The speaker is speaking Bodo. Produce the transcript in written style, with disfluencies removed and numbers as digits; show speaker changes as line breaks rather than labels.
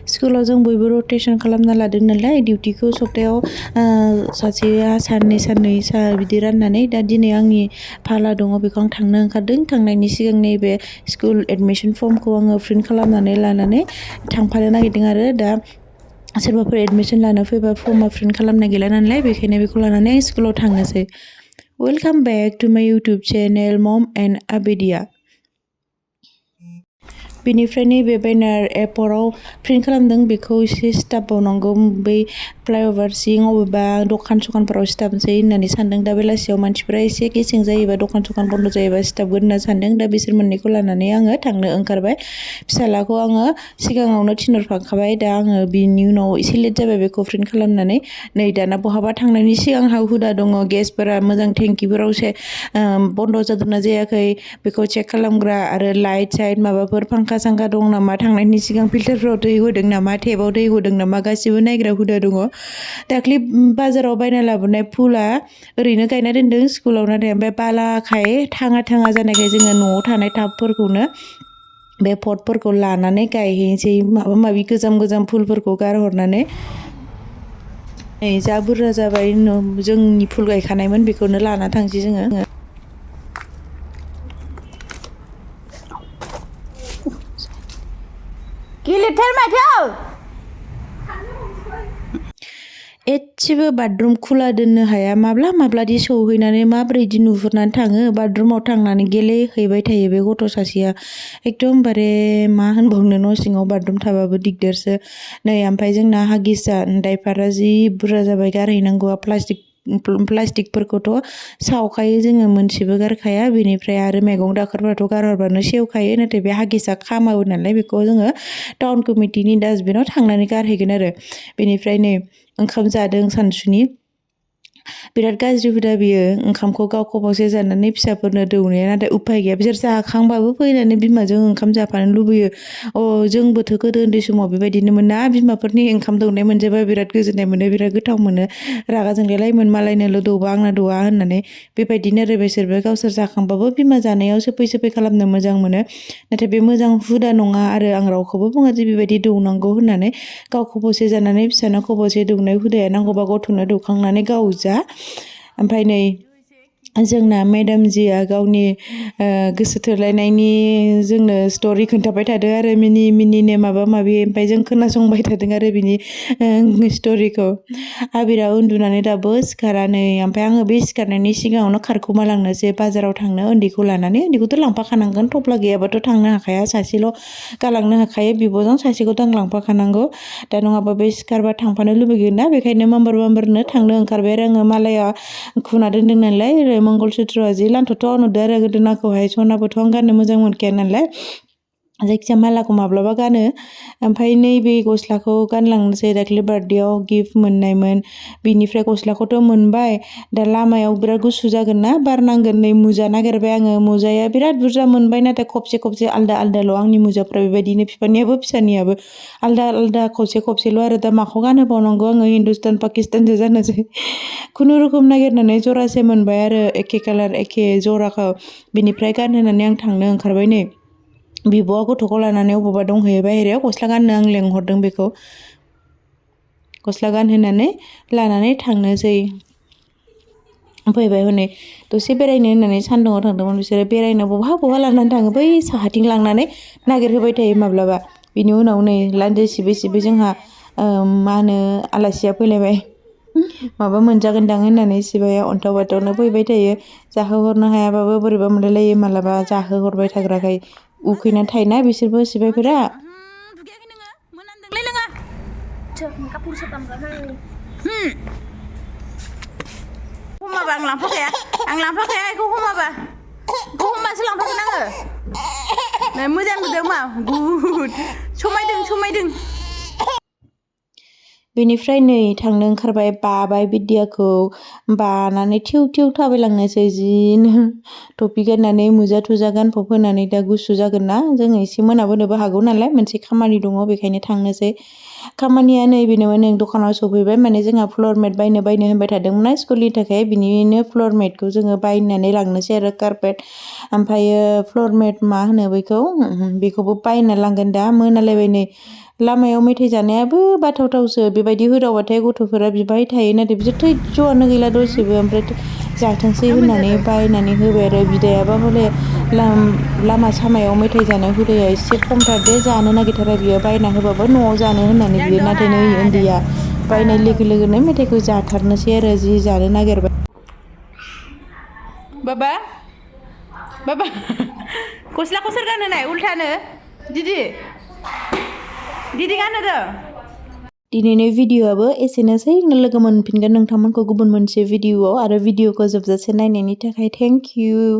स्कुलाव जों बयबो रटेसन खालामना लादों नालाय डिउटिखौ सप्तायाव सासेया साननै बिदि राननानै दा दिनै आंनि फाला दङ बेखौ आं थांनो ओंखारदों थांनायनि सिगां नैबे स्कुल एडमिसन फर्मखौ आङो प्रिन्ट खालामनानै लानानै थांफानो नागिरदों आरो दा सोरबाफोर एडमिसन लानो फैबा फर्मा प्रिन्ट खालामनाय गैला नालाय बेखायनो बेखौ लानानै स्कुलाव थांनोसै वेलकाम बैक टु माय इउटुब चेनेल मम एन्ड आबेदिया बेनिफ्राय नैबे बेनार एपराव प्रिन्ट खालामदों बेखौ एसे सिथाबबावनांगौ बै फ्लाइअभार सिं अबेबा दखानफोराव सिथाबनोसै होननानै सानदों दा बेलासियाव मानसिफ्रा एसे गेसें जायोबा दखान बन्द जायोबा सिथाबगोन होनना सानदों दा बिसोर मोननैखौ लानानै आङो थांनो ओंखारबाय फिसालाखौ आङो सिगाङावनो थिनहरफाखाबाय दा आङो बिनि उनाव एसे लेट जाबाय बेखौ प्रिन्ट खालामनानै नै दाना बहाबा थांनायनि सिगां आंहा हुदा दङ गेसफोरा मोजां टेंकिफोराव बन्द जादोंना जायाखै बेखौ चेक खालामग्रा आरो लाइट साइट माबाफोर फांखा सांखा दं नामा थांनायनि सिगां फिल्टारफ्राव दै होदों नामा टेपआव दै होदों नामा गासिबो नायग्रा हुदा दङ दाख्लि बाजाराव बायना लाबोनाय फुला ओरैनो गायना दोनदों स्कुलाव नाथाय ओमफ्राय बालाखाय थाङा जानायखाय जोङो न'आव थानाय टाबफोरखौनो बे पटफोरखौ लानानै गायहैनोसै माबा माबि गोजाम फुलफोरखौ गारहरनानै जा बुरजा जाबाय जोंनि फुल गायखानायमोन बेखौनो लाना थांसै जोङो गिलिरथार माथो एसेबो बाथरुम खुला दोननो हाया माब्लादि सौहैनानै माब्रैदि नुहुरनानै थाङो बाथरुमाव थांनानै गेलेहैबाय थायो बे गथ' सासेया एकदमबारे मा होनबावनो न' सिङाव बाथरुम थाबाबो दिगदारसो नै ओमफ्राय जोंना हागिसआ दायपारा जि बुरजा जाबाय गारहैनांगौआ प्लास्टिकफोरखौथ' सावखायो जोङो मोनसेबो गारखाया बेनिफ्राय आरो मैगं दाखोरफोराथ' गारहरबानो सेवखायो नाथाय बे हागिसआ खामाबो नालाय बेखौ जोङो टाउन कमिटिनि डास्टबिनाव थांनानै गारहैगोन आरो बेनिफ्राय नै ओंखाम जादों सानसुनि बिराद गाज्रि हुदा बियो ओंखामखौ गाव खबसे जानानै फिसाफोरनो दौनाया नाथाय उफाय गैया बिसोर जाखांबाबो फैनानै बिमाजों ओंखाम जाफानो लुबैयो जोंबोथ' गोदो उन्दै समाव बेबायदिनोमोन ना बिमाफोरनि ओंखाम दौनाय मोनजाबा बिराद गोजोननाय मोनो बिराद गोथाव मोनो रागा जोंलायलायोमोन मालायनोल' दौबा आंनो दौवा होननानै बेबायदिनो आरो बिसोरबो गावसोर जाखांबाबो बिमा जानायाव सोफै खालामनो मोजां मोनो नाथाय बे मोजां हुदा नङा आरो आं रावखौबो बुङा जे बेबायदि दौनांगौ होननानै गाव खबसे जानानै फिसानो खबसे दौनाय हुदाया नांगौबा गथ'नो दौखांनानै गाव जा ओमफ्राय नै जोंना मेडाम जिया गावनि गोसो थोलायनायनि जोंनो स्ट'रि खोन्थाबाय थादों आरो मिनिनो माबा माबि ओमफ्राय जों खोनासंबाय थादों आरो बिनि स्ट'रिखौ आबिरा उन्दुनानै दाबो सिखारा नै ओमफ्राय आङो बे सिखारनायनि सिगाङावनो खारखुमा लांनोसै बाजाराव थांनो उन्दैखौ लानानै उन्दैखौथ' लांफाखानांगोन थफ्ला गैयाबाथ' थांनो हाखाया सासेल' गालांनो हाखायो बिब'जों सासेखौथ' आं लांफाखानांगौ दा नङाबा बे सिखारबा थांफानो लुबैगोन ना बेखायनो माम्बारनो थांनो ओंखारबाय आरो आङो मालाया खुना दोनदों नालाय मंगलसूत्रआ जि लान्थ'थ' नुदों आरो गोदोनाखौहाय सनाबोथ' आं गाननो मोजां मोनखाया नालाय जायखिजाया मालाखौ माब्लाबा गानो ओमफ्राय नैबे गस्लाखौ गानलांनोसै दाख्लै बार्थडेआव गिफ्ट मोननायमोन बिनिफ्राय गस्लाखौथ' मोनबाय दा लामायाव बिराद गुसु जागोन ना बार नांगोन नै मुजा नागिरबाय आङो मुजाया बिराद बुरजा मोनबाय नाथाय खबसे आलदाल' आंनि मुजाफ्रा बेबायदिनो बिफानियाबो फिसानियाबो आलदा खबसेल' आरो दा माखौ गानहोबावनांगौ आङो हिन्दुस्तान पाकिस्तानसो जानोसै खुनुरुखुम नागिरनानै जरासे मोनबाय आरो एखे कालार एखे जराखौ बिनिफ्राय गानहोनानै आं थांनो ओंखारबाय नै बिब'आ गथ'खौ लानानै अबावबा दंहैयो बाहेरायाव गस्ला गाननो आं लेंहरदों बेखौ गस्ला गानहोनानै लानानै थांनोसै फैबाय हनै दसे बेरायनो होननानै सान्दुङाव थांदोंमोन बिसोरो बेरायनो बहा लानानै थाङो बै साहाथिं लांनानै नागिरहोबाय थायो माब्लाबा बिनि उनाव नै लान्जाय सिबै जोंहा मा होनो आलासिया फैलायबाय माबा मोनजागोनदां होननानै सिबाया अन्थाव बाथावनो फैबाय थायो जाहोहरनो हायाबाबो बोरैबा मोनलायलायो मालाबा जाहोहरबाय थाग्राखाय उखैना थायोना बिसोरबो सिबायफोरा हमाबा आं लांफाखाया बेखौ हमाबासो लांफागोन आङो मोजां नुदों मा गुड समायदों बेनिफ्राय नै थांनो ओंखारबाय बाबाय बिद्याखौ बानानै थिउ थाबायलांनोसै जिनो टपि गाननानै मुजा थुजा गानफब होनानै दा गुसु जागोन ना जोङो एसे मोनाबोनोबो हागौ नालाय मोनसे खामानि दङ बेखायनो थांनोसै खामानिया नैबेनोमोन दखानाव सफैबाय माने जोंहा फ्लर मेट बायनो होनबाय थादोंमोन ना स्कुलनि थाखाय बिनिनो फ्लर मेटखौ जोङो बायनानै लांनोसै आरो कारपेट ओमफ्रायो फ्लर मेट मा होनो बेखौबो बायना लांगोन दा मोनालायबाय नै लामायाव मेथाइ जानायाबो बाथावथावसो बेबायदि होदावबाथाय गथ'फोरा बिबाय थायो नाथाय बिसोर धैज्यआनो गैला दसेबो ओमफ्राय जाथोंसै होननानै बायनानै होबाय आरो बिदायाबा हले लामा सामायाव मेथाइ जानाय हुदाया एसे खमथार दे जानो नागिरथारा बियो बायना होबाबो न'आव जानो होननानै बियो नाथाय नै उन्दैया बायनाय लोगो लोगोनो मेथाइखौ जाथारनोसै आरो जि जानो नागिरबाय बाबा बाबा गस्लाखौ सोर गानहोनाय उल्थानो दिदि गानहोदो दिनैनि भिडिअ'आबो एसेनोसै लोगो मोनफिनगोन नोंथांमोनखौ गुबुन मोनसे भिडिअ'आव आरो भिडिअ'खौ जोबजासे नायनायनि थाखाय थेंक इउ